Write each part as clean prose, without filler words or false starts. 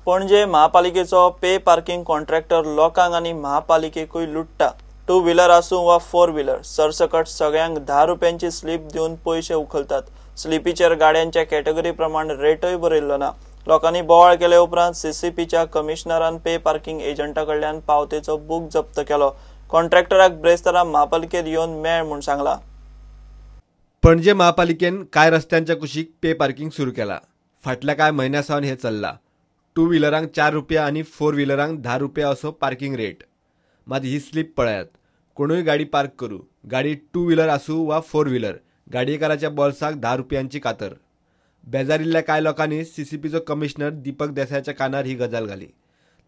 Panaji महापालिकेचो pay parking contractor लोकांक आनी महापालिकेकूय लुट्टा. Two wheeler आसूं वा फोर व्हिलर, सरसकट सगळ्यांक 10 रुपयांची स्लीप दिवन पयशे उखलतात. स्लिपीचेर गाड्यांच्या कॅटेगरी प्रमाण रेटय बरयल्लो ना. लोकांनी बोवाळ केले उपरांत सीसीपीच्या कमिशनरान पे पार्किंग एजंटा कडल्यान पावतेचो बूक जप्त केलो. कॉन्ट्रॅक्टराक ब्रेस्तारा महापालिकेत येवन मेळ म्हूण सांगला. पणजे महापालिकेन कांय रस्त्यांच्या कुशीक पे पार्किंग सुरू केला. फाटल्या कांय म्हयन्या सावन हे चल्ला. टू व्हिलरांक 4 रुपया आनी फोर व्हिलरांक 10 रुपया असो पार्किंग रेट. मात ही स्लीप पळयात, कोणूय गाडी पार्क करूं, गाडी टू व्हिलर आसूं वा फोर व्हिलर, गाडयेकाराच्या बोल्साक 10 रुपयांची कातर. बेजारिल्ल्या कांय लोकांनी सीसीपीचो कमिशनर दीपक देसायाच्या कानार ही गजाल घाली.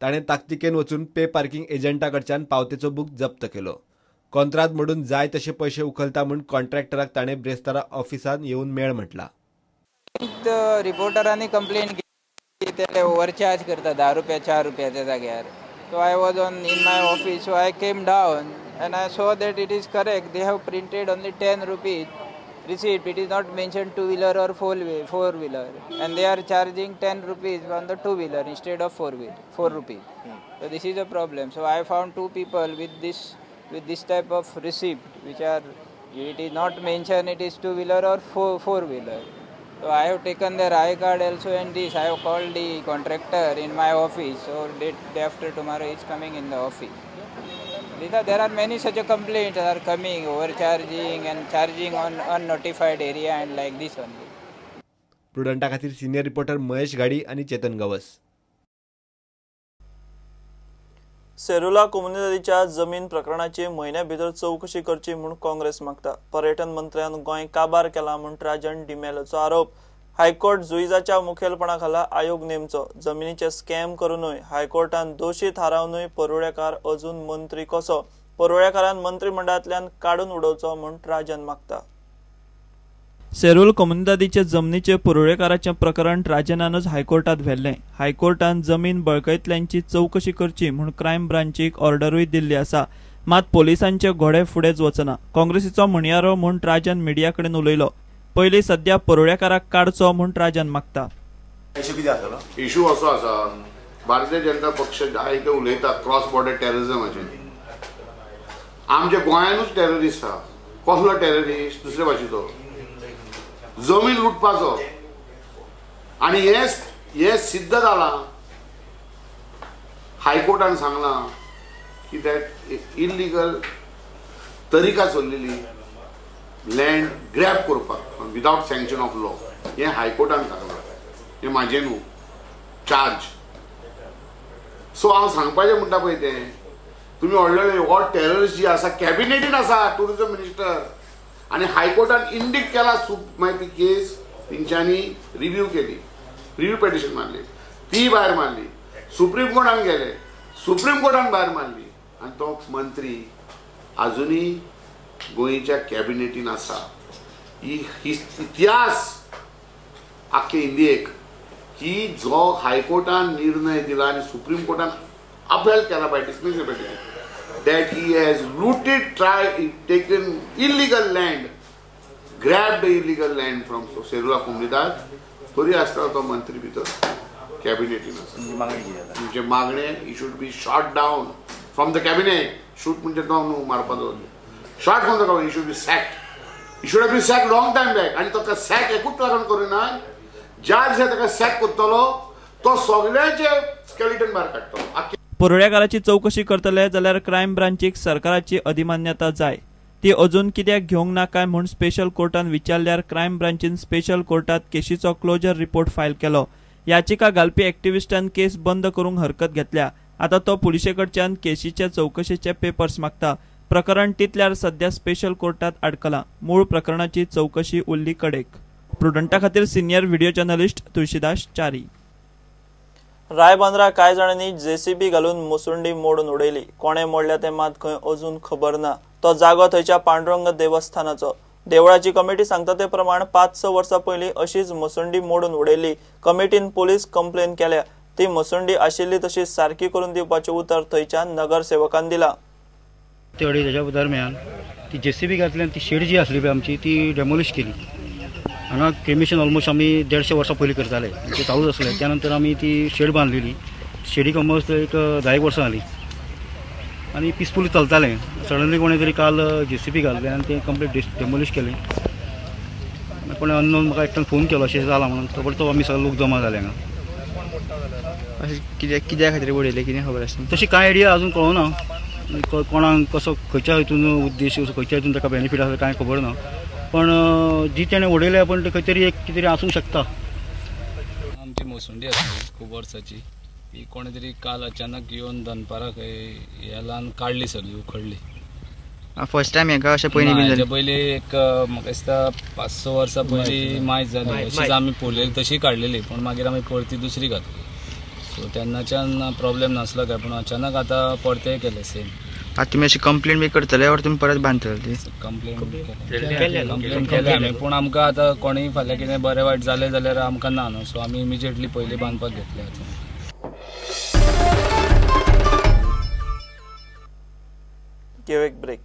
ताणें ताकतिकेन वचून पे पार्किंग एजंटा कडच्यान पावतेचो बूक जप्त केलो. कॉन्त्राद मोडून जाय तशे पयशे उखलता म्हूण कॉन्ट्रॅक्टराक ताणें ब्रेस्तारा ऑफिसांत येवन मेळ म्हटला. रिपोर्टरांनी कंप्लेन केली ते ओवरचार्ज करता 10 रुपया 4 रुपयाच्या जाग्यार. So I was on in my office, so I came down and I saw that it is correct. They have printed only 10 rupees receipt. It is not mentioned two wheeler or four wheeler, and they are charging 10 rupees on the two wheeler instead of 4 rupees. So this is a problem. So I found two people with this type of receipt, which are, it is not mentioned it is two wheeler or four wheeler. So I have taken their I card also, and this I have called the contractor in my office. So day after tomorrow he is coming in the office. There are many such a complaints are coming, overcharging and charging on unnotified area and like this only. प्रुडंटा खातीर senior reporter Mahesh Ghadi आणि चेतन गवस. सेरुला कोमुनिदादीच्या जमीन प्रकरणाची म्हयन्या भितर चवकशी करची म्हूण काँग्रेस मागता. पर्यटन मंत्र्यान गोंय काबार केला म्हूण राजन डिमेलोचो आरोप. हायकोर्ट जुईजाच्या मुखेलपणा खाला आयोग नेमचो. जमिनीचे स्कॅम करूनय हायकोर्टान दोशी थारावनूय परुळेकार अजून मंत्री कसो, परुळेकारान मंत्रिमंडळांतल्यान काडून उडोवचो म्हूण राजन मागता. सेरूल कोमुनिदादीचे जमनीचे पुरवळेकाराचें प्रकरण राजनानूच हायकोर्टात व्हेल्लें. हायकोर्टान जमीन बळकयतल्यांची चवकशी करची म्हूण क्रायम ब्रांचीक ऑर्डरूय दिल्ली आसा. मात पोलिसांचे घोडे फुडेंच वचना. काँग्रेसीचो म्हणयारो म्हूण राजन मिडिया कडेन उलयलो. पयलीं सद्या पुरवळेकाराक काडचो म्हूण राजन मागता. इशू असो आसा, भारतीय जनता पक्ष आयते उलयता क्रॉस बॉर्डर टेररिझमाचेर. आमच्या गोंयानूच टेररिस्ट आसा. कसलो टेररिस्ट? दुसरे भाशेचो, जमीन लुटपाचो. आनी हे सिद्ध जालां, हायकोर्टान सांगलां की that illegal तरिका चल्लेली लँड ग्रॅब करपाक विदावट सँक्शन ऑफ लॉ, हें हायकोर्टान सांगलां. हें म्हाजें न्हू चार्ज. सो हांव सांगपाचें म्हणटा पळय तें तुमी व्हडले हो टेररिस्ट जी आसा कॅबिनेटीन आसा टुरिजम मिनिस्टर, आनी हायकोर्टान इंडीक केला. मागीर ती केस तेंच्यांनी रिव्यू केली, रिव्यू पिटिशन मारली, ती भायर मारली, सुप्रीम कोर्टान गेले, सुप्रीम कोर्टान भायर मारली. आनी तो मंत्री आजुनूय गोंयच्या कॅबिनेटीन आसा. ही इतिहास आख्खे इंडियेक की जो हायकोर्टान निर्णय दिला आनी सुप्रीम कोर्टान अपहेल्ड केला by dismissal petition that he has looted, taken illegal land, grabbed the illegal land from Serula Comunidade. तरी आसतना तो मंत्री भितर कॅबिनेटीन आसा. तुमचे मागणे, he should be shot down from the cabinet. Shoot म्हणजे तो न्हू मारपाचो, shot from the cabinet. He should be sacked. He should have been sacked long time back. आनी ताका सॅक एकूच लागून करिना, ज्या दिसा ताका सॅक करतलो तो सगळ्यांचे स्केलेटन भायर काडटलो. पुरवळेकाराची चवकशी करतले जाल्यार क्रायम ब्रांचीक सरकाराची अधिमान्यता जाय. ती अजून कित्याक घेवंक ना काय म्हूण स्पेशल कोर्टान विचारल्यार क्रायम ब्रांचीन स्पेशल कोर्टात केशीचो क्लोजर रिपोर्ट फायल केलो. याचिका घालपी एक्टिविस्टान केस बंद करूंक हरकत घेतल्या. आतां तो पुलिशे कडच्यान केशीच्या चवकशेचे पेपर्स मागता. प्रकरण तितल्यार सद्या स्पेशल कोर्टात आडकलां. मूळ प्रकरणाची चवकशी उरली कडेक. प्रुडंटा खातीर senior video journalist Tulsidas Chari. Ribandar कांय जाणांनी जेसीबी घालून मुसुंडी मोडून उडयली. कोणें मोडल्या तें मात खंय अजून खबर ना. तो जागो थंयच्या पांडुरंग देवस्थानाचो. देवळाची कमिटी सांगता ते प्रमाण 5-6 वर्सां पयलीं अशीच मुसुंडी मोडून उडयली. कमिटीन पोलीस कंप्लेन केल्या. ती मुसुंडी आशिल्ली तशी सारकी करून दिवपाचें उतर थंयच्या नगरसेवकान दिला. ते अडेज दरम्यान ती जेसीबी घातल्यान ती शेड जी आसली पळय आमची ती डेमोलिश केली. हांगा क्रिमेशन ऑलमोस्ट आमी 150 वर्सां पयलीं करताले, ते चालूच आसले. त्यानंतर आमी ती शेड बांदलेली. शेडीक ऑलमोस्ट एक 10 वर्सां जालीं आनी पिसफुली चलतालें. सडनली कोणें तरी काल जेसीबी घातलें आनी तें कंप्लीट डेमोलिश केलें. कोणें अननोन म्हाका एकट्यान फोन केलो अशें जालां म्हणून, तो परतो आमी सगळे लोक जमा जाले हांगा. अशें कित्या खातीर उडयलें कितें खबर आसा? तशी कांय आयडिया अजून कळना, कोणाक कसो खंयच्या हितून उद्देश खंयच्या हितून ताका बेनिफीट आसा कांय खबर ना, पण जी तेणें उडयल्या पण ते खंय तरी एक कितें तरी आसूंक शकता. आमची मोसुंडी आसली खूब वर्साची, ती कोणे तरी काल अचानक येवन दनपारां खंय ह्या काडली सगळी उखडली. फर्स्ट टायम हेका अशें पयलीं बी जालें? पयलीं एक म्हाका दिसता 5-6 वर्सां पयलीं मायज जाली, अशीच आमी पळयली तशी काडलेली, पूण मागीर आमी परती दुसरी घातली. सो तेन्नाच्यान प्रॉब्लेम नासलो काय, पूण अचानक आतां परतेय केलें सेम. आतां तुमी अशी कंप्लेन बी करतले ओर तुमी परत बांदतले ती? कंप्लेन केले आमी, पूण आमकां आतां कोणीय फाल्यां कितें बरें वायट जालें जाल्यार आमकां ना न्हू, सो आमी इमिजिएटली पयलीं बांदपाक घेतलें. आतां घेवं एक ब्रेक.